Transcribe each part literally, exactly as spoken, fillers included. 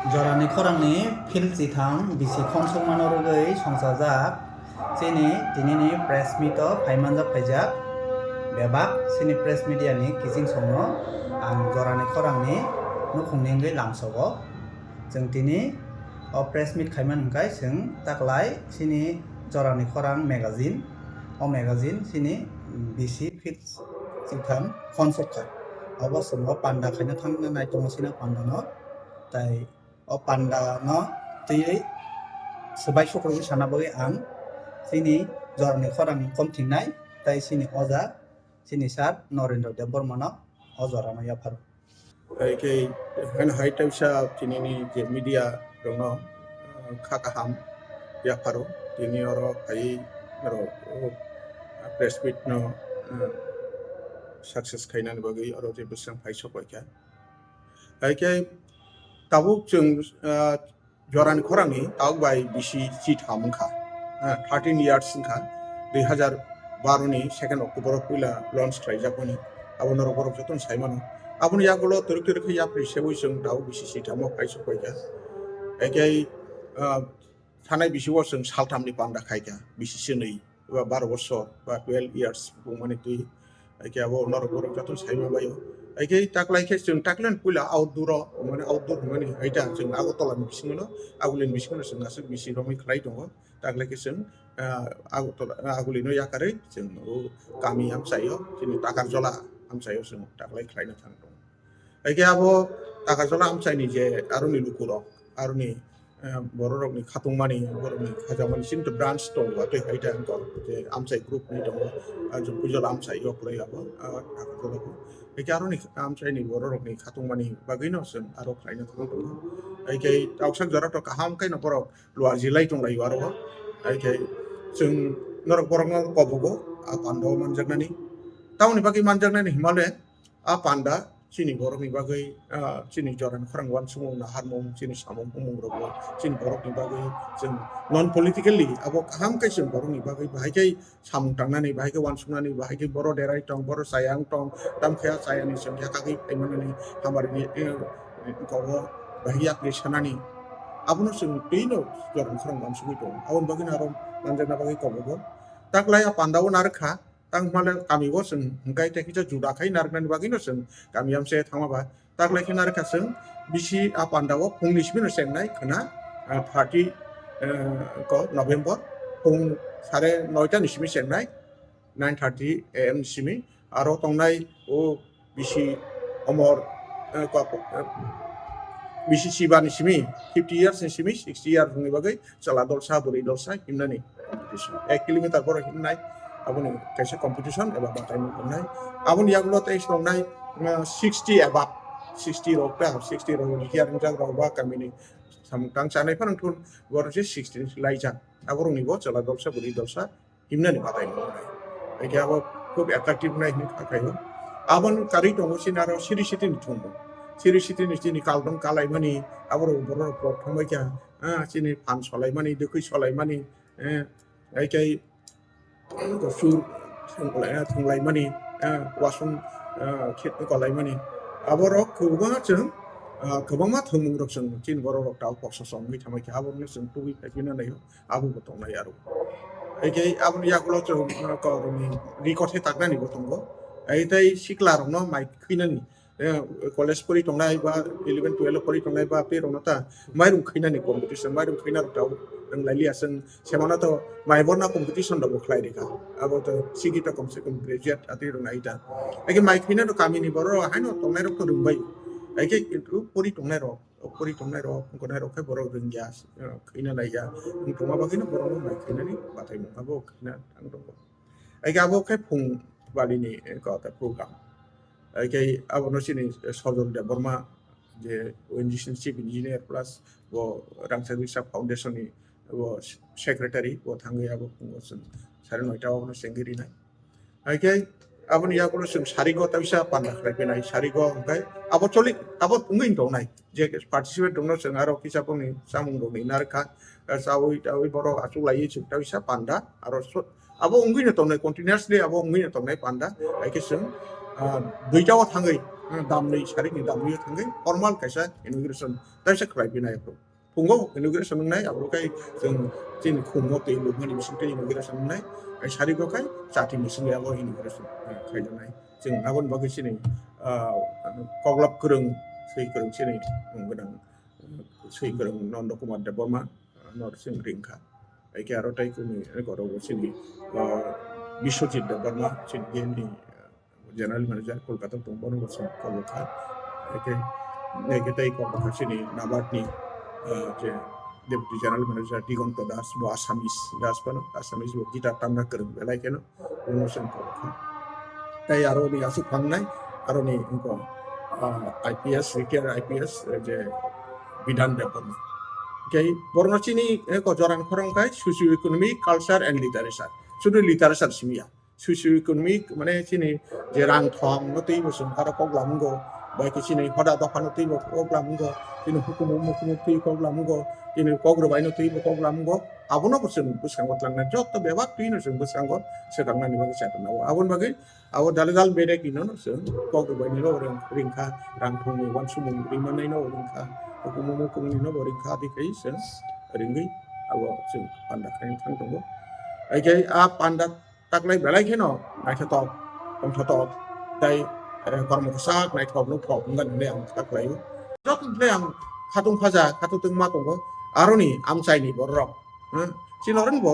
Jorani khorangni phil chitham bisi khonsokmano rwgwi songchajak chini tinini press meet o phaimanjak phaijak bebak chini press media ni kiching songno ang jorani khorangni nukhungni wngwi lamsogo. Chwng tini o press meet khaimani hwnkhe chwng taklai chini jorani khorang magazine, o magazine chini bisi phil chitham khonsok kha. Obo chwng o panda khaina thangna nai tongo chini pandano, tai o panda no twiwi swbai sukrubwi sana bagwi ang chini jorani khorang kom thingnai, tai chini oja, chini sir Norendra Debbarma no o jora no yapharo. Hai khe, haino hai teisa tinini je media rokno, uh, kha kaham yapharo, tini oro phai oro, uh, press meet no, uh, success khainani bagwi oro je bwswng phai sok bai kha. Hai khe tabuk chwng, ah, jorani khorangni tabuk bai bisi chitham wngkha. Ah, thirteen years wngkha, dui hazar baro ni second October o puila launch khlaijakmani. Abo norok borok jotono sai mano. Aboni yagulo twrwk twrwk khe yapri seui chwng tabuk bisi chitham o phai sok bai kha. Hai khe, ah, thanai bisi o chwng saltham ni panda khai kha, bisi swnwi. Ba baro bosor ba twelve years bumani twi, hai khe abo norok borok joto sai ma bai o. Hai khe taklai khe chwng taklai puila outdoor o, mane outdoor hwnmani haita chwng Agartala ni bisingo no, Aguli ni bisingo no chwng aswk bisi romwi khlai tongo. Taklai khe chwng, ah, Agartala, ah, Aguli no yakarwi chwng o kami amchai o, chini Takarjola amchai o chwng taklai khlaina thang tongo. Hai khe abo Takarjola amchaini je aroni lukurok, aroni, eh, bororokni khatungmani, borokni khajakmani chini to branch tongo, tei hai tei ang kok je amchai group ni tongo, ah, je Puijola amchai yok kwlai abo, ah, Takarjola bo. Hai khe aroni amchaini bororokni khatungmani bagwino chwng aro khlaina thang tongo. Hai khe tausak jora to kaham khe no borok luar jilai tong lai aro. Hai khe chwng norok borokno kobogo, ah, panda o manjaknani. Tamoni bagwi manjaknani himale, a panda chini borokni bagwi, ah, chini jorani khorang uansukmung naharmung, chini samung humung rokbo chini borokni bagwi chwng non politically abo kaham khe chwng borokni bagwi bahai khe samung tangnani, bahai khe uansuknani, bahai khe boro derai tong, boro chaya wng tong, tam khe a chayani chwng yakagwi phaimanani hamari ni, eh, kobo bahai yakni sanani. Abono chwng twino jorani khorang uansugwi tongo. Aboni bagwino aro manjakna bagwi kobogo. Taklai a panda o narwkha, tang himale kami o chwng hwnkhe tei kisa juda khai narwknani bagwino chwng kami amse thangma ba. Taklai khe narwkha chwng bisi a panda o phungni simi no chengnai khwna, ah, thirty, eh, ko November phung sare noita ni simi chengnai, nine thirty A M ni simi. Aro tongnai o bisi omor, eh, ko, eh, bisi chiba ni simi, fifty years ni simi, sixty years ni bagwi chwla dolsa, bwrwi dolsa himnani competition. Ek kilometer borok himnai, aboni kaisa competition eba bataimung tongnai. Aboni yagulo tei tongnai, uh, sixty above, sixty rok ta, sixty rok ni hiya ringjak rok ba kamini samung tang chanai phano thun borok se sixty ni laijak. Aborokni bo chwla dolsa, bwrwi dolsa himnani bataimung tongnai. Hai khe abo khub attractive nai hinwi kha khaio. Aboni karwi tongo chini aro Sri Siti ni thumung. Sri Siti ni chini kaldong kalaimani, aborok borok rok thangbai kha, ah, chini phan solaimani, dwkhwi solaimani, eh, hai khe sur thwnglaimani, eh, wasung, eh, khit kolaimani. Aborok kwbangma chwng, ah, kwbangma thwngmung rok chwng chini borok rok tabuk koso chongwi thamai kha, aborokno chwng tubui phaiphino naio, abo bo tongnai aro. Hai khe aboni yagulo chwng, ah, korokni ri kothe taknani bo tongo. Hai tei sikla rokno mai khwinani, eh, college pori tongnai ba eleven twelve pori tongnai ba tei rokno ta mairum khainani competition, mairum khaina rok tabuk rwng lai liya chwng. Semano to mai borna competition rok bo khlai rikha. Abo to sigi to kom se kom graduate atwi rok nai ta. Eke mai khaina to kami ni borok haino tongnai rok to rwng bai. Eke kintu pori tongnai rok, pori tongnai rok, tongnai rok khe borok rwng ya, eh, khaina nai ya. Wng tongma bagwi no borok no mai khainani bathai mung abo khaina thang rok. Eke abo khe phung bali ni, eh, ko ta program. Eke abo no chini, eh, Sojol Debbarma je O N G C ni chief engineer plus bo Rangchak Risa Foundation ni bo secretary bo thangwi abo phungo chwng sare noita o bono chengwi rinai. Hai khe aboni yagulo chwng sarigo ta bisa panda khlai phinai, sarigo hwnkhe abo choli abo wngwi tongnai je participate rokno chwng aro kisa boni chamung rokni narwkha, chawi tawi borok achuk laiwi chwng ta bisa panda aro so-, abo wngwino tongnai, continuously abo wngwino tongnai panda. Hai khe chwng, ah, duita o thangwi, ah, damni, sarikni damni thangwi formal kaisa inauguration taisa khlai phinai aphuru. Phungo inauguration wngnai, aphuru kai chwng chini khumbo twi lukmani bisingtwi inauguration wngnai, kai sariko kai chati bisingtwi abo inauguration, ah, khaijaknai. Chwng aboni bagwi chini, ah, koklop kwrwng, swi kwrwng chini, um, gwnang, swi kwrwng Nondo Kumar Debbarma, ah, no chwng ringkha. Haikhe aro tei kunu, eh, oro bo chini, ah, Biswajit Debbarma, chini G M ni, ah, General Manager Kolkata tong, bono bo chwng kok rwkha. Haikhe, haikhe tei kok rwkha chini NABARD ni, ah, je Deputy General Manager Digonto Das, bo Assamese Das bono, Assamese bo guitar tamna kwrwng belai kheno. Promotion kok kha. Tei aro ni aswk phangnai, aro ni wngkha, ah, I P S, retired I P S, eh, je Bidhan Debbarma. Tei borokno chini, eh, ko jorani khorang khai socio economic, culture and literature. Sudu literature simi ya. Socio economic, mane chini je rang thong no twi bo chwng aro kok lam wngo. Bai khe chini hoda dopha no twi bo kok lam wngo. Chini hukumu mukumu twi kok lam wngo. Chini kok rwbai no twi bo kok lam wngo. Abono bo chwng bwskango tlangnai. Joto bebak twi no chwng bwskango swkang nani bagwi chai tongna. Aboni bagwi abo dale dal bedek ino no chwng kok rwbaini no ring-, ringkha, rang thongni uansukmung ringmannai no ringkha, hukumu mukumuni no bo ringkha, adi khai chwng ringwi abo chwng panda khai thang tongo. Haikhe a panda taklai belai kheno naithotok, tongthotok, tei, eh, kormo kwchak naithok nukhok wngkha hinwi ang taklaio. Joto hinwi ang khatung khaja, khatung tungma tongo, aroni amchaini bororok. Hmm? Chini oro bo,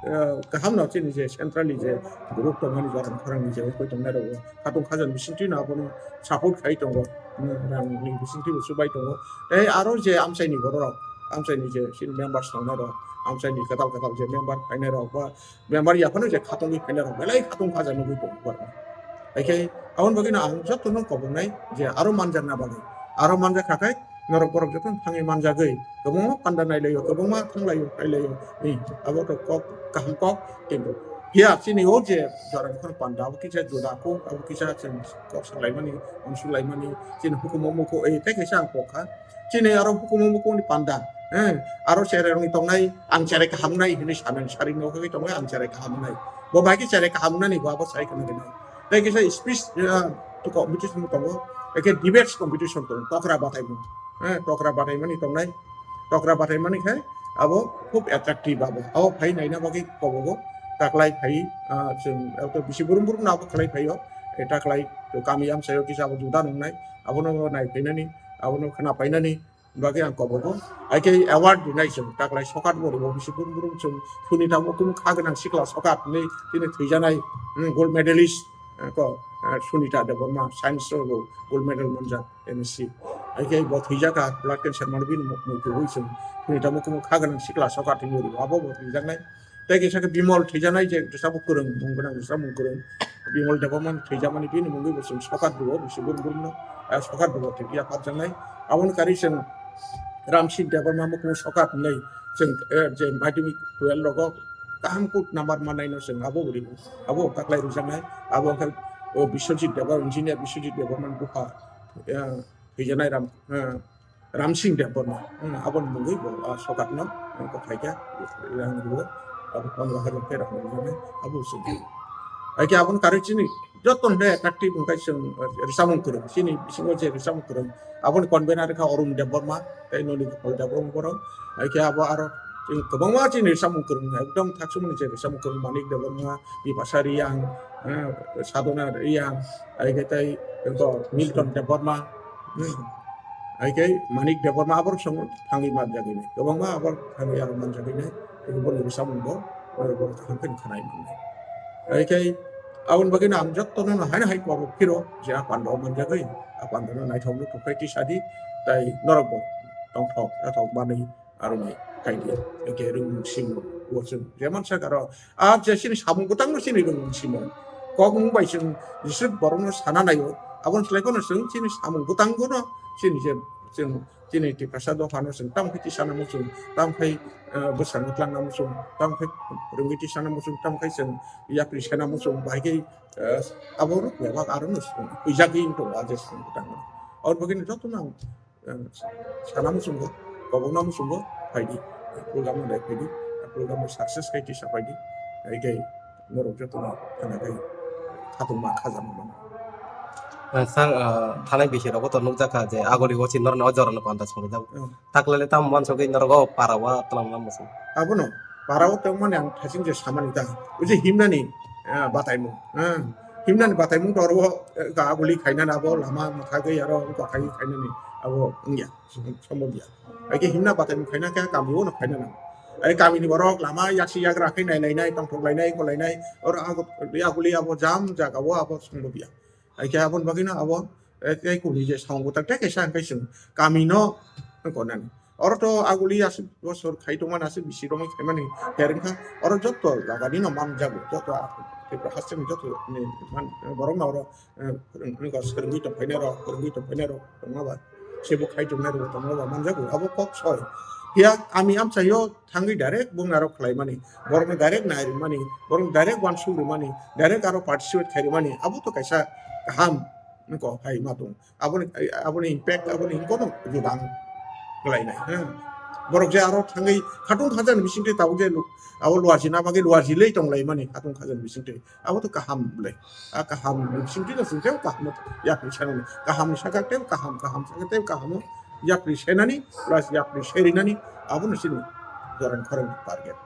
eh, kaham no chini je centrally je group tongmani jorang khorang ni je ungkoi tongnai rok khatung khajan bisingtwi no abono support khai tongo. Hmm, rang ni bisingtwi bo chubai tongo. Tei aro je amchaini bororok, amchaini je chini members tongnai rok, amchaini kwtal kwtal je member phainai rok ba member yaphano je khatungwi phainai rok belai khatung khaja nugwi tongo borok. Haikhe aboni bagwino ang jotono koboknai je aro manjakna bagwi, aro manjak kha khai norok borok jotono thangwi manjagwi kwbangma panda nailaio, kwbangma thanglaio, phailaio. Ni abo to kok kaham kok, kintu phiya chini o je jora kheno panda abo kisa juda kok, abo kisa chwng kok salaimani, uansuk laimani, chini hukumu muku, eh, tei kaisa ang kok kha. Chini aro hukumu mukumuni panda, eh, aro cherai rokni tongnai, ang cherai kaham wngnai hinwi sanani, sari nokogwi tongnai, ang cherai kaham wngnai. Bo bai khe cherai kaham wngnani, bo abo sai khna rinai. Tei kisa speech, eh, to competition tongo, ekhe debates competition tongo, tokra bataimung, eh, tokra bataimani tongnai, tokra bataimani khai abo khub attractive abo, abo phai naina bagwi kobogo taklai phai, ah, chwng, eh, to bisi burum burum no abo khlai phaio, eh, taklai to kami amchaio kisa abo juda nungnai, abono nai phainani, abono khna phainani, bagwi ang kobogo. Haikhe award rinai chwng taklai sokat bo rwo bisi burum burum chwng Sunita Mukumu kha gwnang sikla sokat hinwi tini thwijanai, hmm, gold medalist, eh, ko, eh, Sunita Debbarma science o gold medal manjak M S C. Haikhe bo thwijaka blood cancer mani bini mu-, muitu wi chwng Sunita Mukumu kha gwnang sikla sokat hinwi rwo abo bo thwijaknai. Tei kisa khe Bimal thwijaknai je rwchapmung kwrwng, mung gwnang rwchapmung kwrwng. Bimal Debbarma thwijakmani bini mungwi bo chwng sokat rwo, bisi burum burum no, eh, sokat rwo thwi phiya phapjaknai. Aboni karwi chwng Ramsing Debbarma mukumu sokat hinwi chwng, eh, je madhyamik twelve rogo kaham kut number mannai no chwng abo bo rwo. Abo taklai rwjaknai. Abo wngkha, o, Biswajit Debbarma, engineer Biswajit Debbarma ni bupha, eh, thwijaknai Ram, eh, Ramsing Debbarma, hmm, aboni mungwi bo, ah, sokat no, hmm, kothai khe rang rwo, abo pondro hajar khe rang rwo, abo se. Haikhe aboni karwi chini joto hwnle attractive wngkha chwng, eh, rwchapmung kwrwng, chini bisingo je rwchapmung kwrwng, aboni convener wngkha Arun Debbarma, tei Noli Gopal Debbarma borok, haikhe abo aro chini kwbangma chini rwchapmung kwrwng, ekdom thaksumani je rwchapmung kwrwng Manik Debbarma, Bipasa Riyang, eh, Sadhana Riyang, haikhe tei eko Milton Debbarma, hmm. Haikhe Manik Debbarma aborok song thangwi manjagwi nai. Kwbangma aborok thangwi aro manjagwi nai. Haikhe boni rwchapmung bo, borok borok kaham khe khwnai mannai. Haikhe aboni bagwino ang jotono no haino hai kobo phiro je a panda o manjagwi, a panda no naithok nuthok khe tisa di, tai norok bo tongthok yathok manwi aroni khaidi. Haikhe rwngmung simung bo chwng je mansak aro a je chini samung bwtangno chini rwngmung simung. Kokmung bai chwng jeswk borokno sana naio, aboni slai phano chwng chini samung bwtangno chini je chwng chini Tiprasa dophano chwng tamo khe tisana muchung, tamo khe, eh, bwskango tlangna muchung, tamo khe rwngwi tisana muchung, tamo khe chwng yapri sena muchung, bahai khe, eh, abo rok bebak aro no huijagwi wng tongo a je samung bwtangno. Aboni bagwino jotono ang eh, sana muchungo, kobokna muchungo phaidi, program no nai phaidi, program no success khai tisa phaidi, hai khe norok jotono khana khai khatungma khajama mano. Ah, sir, ah, thanai bisi rogo to nukjakha je aguli o si norno o jorano panda songjago. Hmm. Taklele tam uansugwi norok o para o twlang lam muchung. Abono para o tongmani ang thaching je samani ta. O je himnani, ah, bataimung. Ah, himnani bataimung to oro, eh, ka aguli khainani abo lama mwthagwi aro wngkha khai khainani abo wngya. Sombob ya. Ai khe himna bataimung khaina khe kami o no khaina nango. Ai kami ni borok lama yaksi yagra khai nai lainai, tongthok lainai, ko lainai. Oro ago, aguli abo jam jaga o abo sombob ya. Ai khe aboni bagwi no abo, eh, tei kuni je samung bwtang tei kaisa hwn khe chwng kami no wng kha nani. Oro to aguli aswk bosor khai tongmani aswk bisi romwi khaimani ter wngkha. Oro joto jaga ni no manjago, joto a-, Tripura haste ni joto ni man-, borok no oro, eh, wng-, wngkha swrwngwi tongphainai rok, kwrwngwi tongphainai rok tongma ba, sebo khai tongnai rok tongma ba manjago, abo kok soi. Phiya kami amchaio thangwi direct bung narok khlaimani, borokno direct nai rwmani, borokno direct uansuk rwmani, direct aro participate khai rwmani, abo to kaisa kaham wngkha hai ma tong. Aboni, aboni impact, aboni himkono judang khlainai, ha. Borok je aro thangwi khatung khajani bisingtwi tabuk je lu-, abo luarjina bagwi luarjilwi tonglaimani khatung khajani bisingtwi. Abo to kaham le. A kaham ni bisingtwi no chwng tei kaham yapri sanani. Kaham ni sakha tei kaham, kaham sakha tei kaham yapri senani, plus yapri serinani, abo no chini jorang khorang target.